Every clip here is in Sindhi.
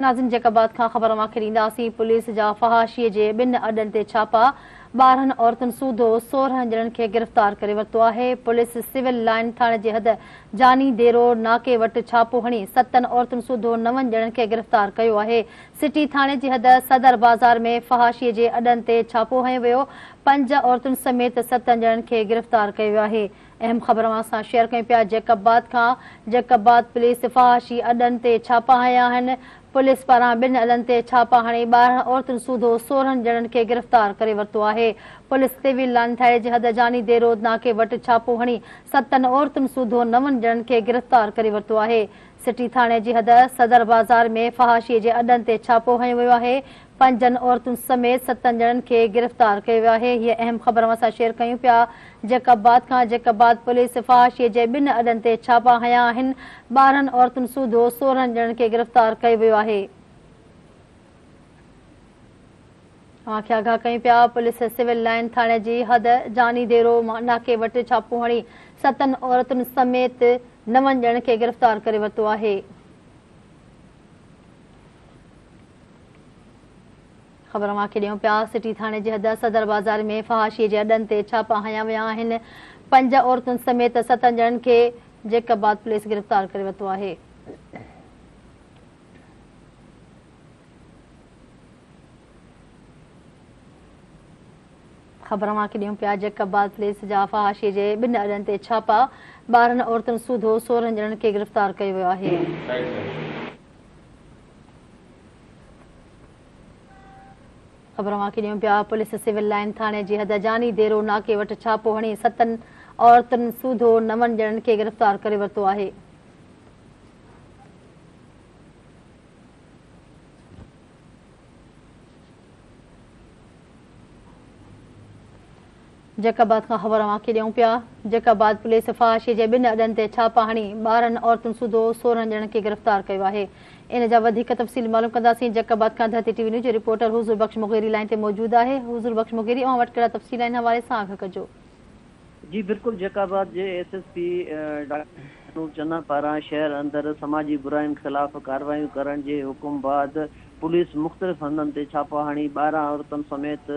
ناظرين جيڪب آباد کان خبر اوهان کي ڏينداسين پوليس جا فحاشي جي ٻن اڏن تي ڇاپا، 12 عورتن سوڌو 16 ڄڻن کي گرفتار ڪري ورتو آهي، پوليس سول لائن ٿاڻي جي حد جاني ديرو ناڪي وٽ ڇاپو هڻي ستن عورتن سوڌو نون ڄڻن کي گرفتار ڪيو آهي، سٽي ٿاڻي جي حد صدر بازار ۾ فحاشي جي اڏن تي ڇاپو هنيو ويو، پنج عورتن سميت ستن ڄڻن کي گرفتار ڪيو ويو آهي. اهم خبر اوهان سان شيئر ڪيون پيا جيڪب آباد کان، جيڪب آباد پوليس فحاشي اڏن تي ڇاپا هنيا آهن، پوليس پاران ٻن اڏن تي ڇاپا هڻي 12 عورتن سوڌو 16 ڄڻن کي گرفتار ڪري ورتو آهي، پوليس سول لائن ٿاڻي جي حد جاني ديرو ناڪي وٽ ڇاپو هڻي ستن عورتن سوڌو نون ڄڻن کي گرفتار ڪري ورتو آهي، سٽي ٿاڻي جي حد صدر بازار ۾ فحاشي جي اڏن تي ڇاپو هنيو ويو آهي، پنجن عورتن سميت ستن ڄڻن کي گرفتار ڪيو ويو آهي، هيء اهم خبر اوهان سان شيئر ڪيون پيا جيڪب آباد کان، جيڪب آباد پوليس فحاشي جي ٻن اڏن تي ڇاپا هنيا آهن، 12 عورتن سوڌو 16 ڄڻن کي گرفتار ڪيو ويو آهي. اوهان کي آگاهه ڪيون پيا پوليس سول لائن ٿاڻي جي حد جاني ديرو ناڪي وٽ ڇاپو هڻي ستن عورتن سميت نون ڄڻن کي گرفتار ڪري ورتو آهي. خبر اوهان کي ڏيون پيا سٽي ٿاڻي جي حد صدر بازار ۾ فحاشي جي اڏن تي ڇاپا هنيا ويا آهن، پنج عورتن سميت ستن ڄڻن کي جيڪب آباد پوليس گرفتار ڪري ورتو آهي. خبر اوهان کي ڏيون پيا جيڪب آباد پوليس جا فحاشي جي ٻن اڏن تي ڇاپا، 12 عورتن سوڌو 16 ڄڻن کي گرفتار ڪيو ويو آهي. خبر اوهان کي ڏيون پيا پوليس سول لائن ٿاڻي جي حد جاني ديرو ناڪي وٽ ڇاپو هڻي ستن عورتن سوڌو نون ڄڻن کي گرفتار ڪري ورتو آهي. جيڪب آباد کان خبر اوهان کي ڏيون پيا جيڪب آباد پوليس فحاشي جي ٻن اڏن تي ڇاپا هڻي 12 عورتن سوڌو 16 ڄڻن کي گرفتار ڪيو آهي ان جا وڌيڪ تفصيل معلوم ڪنداسين جيڪب آباد کان ڌرتي ٽي وي نيوز جو رپورٽر حضور بخش مغيري لائين تي موجود آهي حضور بخش مغيري اوهان وٽ ڪهڙا تفصيل آهن حوالي سان آگاهه ڪجو. جي بلڪل جيڪب آباد جي S S P doctor Noor Channa پاران شهر اندر سماجي براين خلاف ڪاروايون ڪرڻ جي حڪم بعد پوليس مختلف هنڌن تي ڇاپا هڻي 12 عورتن سميت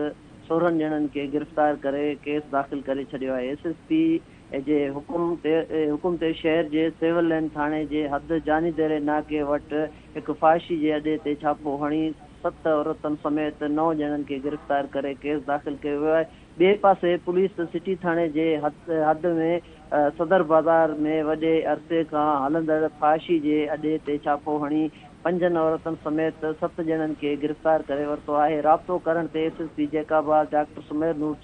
16 ڄڻن کي گرفتار ڪري ڪيس داخل ڪري ڇڏيو آهي. ايس ايس پي جي حڪم تي حڪم تي شهر جي سول لائن ٿاڻي جي حد جاني ديري ناڪي وٽ هڪ فحاشي جي اڏي تي ڇاپو هڻي ست عورتن سميت نو ڄڻن کي گرفتار ڪري ڪيس داخل ڪيو ويو آهي. ٻئي پاسي پوليس سٽي ٿاڻي جي حد ۾ صدر بازار ۾ وڏي عرصي کان هلندڙ فحاشي جي اڏي تي ڇاپو هڻي پنجن عورتن سميت ست ڄڻن کي گرفتار ڪري ورتو آهي. رابطو ڪرڻ تي S S P Jacobabad doctor Sumair Noor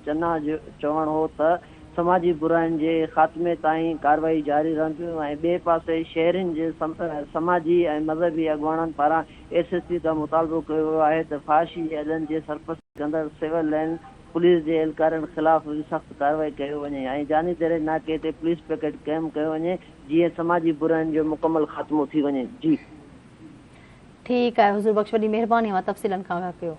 Channa جو چوڻ هو ته سماجي براين جي خاتمي تائين ڪارروائي جاري رهنديون ۽ ٻئي پاسي شهرين جي سماجي ۽ مذهبي اڳواڻن پاران ايس ايس پي کان مطالبو ڪيو ويو آهي ته فحاشي جي اڏن جي سرپرستي ڪندڙ سول لائن پوليس جي اهلڪارن خلاف به سخت ڪارروائي ڪيو وڃي ۽ جاني دري ناڪي تي پوليس پڪيٽ قائم ڪيو وڃي جيئن سماجي براين جو مڪمل خاتمو ٿي وڃي. جي. ٺيڪ آهي حضور بخش وڏي مهرباني اوهان تفصيلن کان آگاهه ڪيو.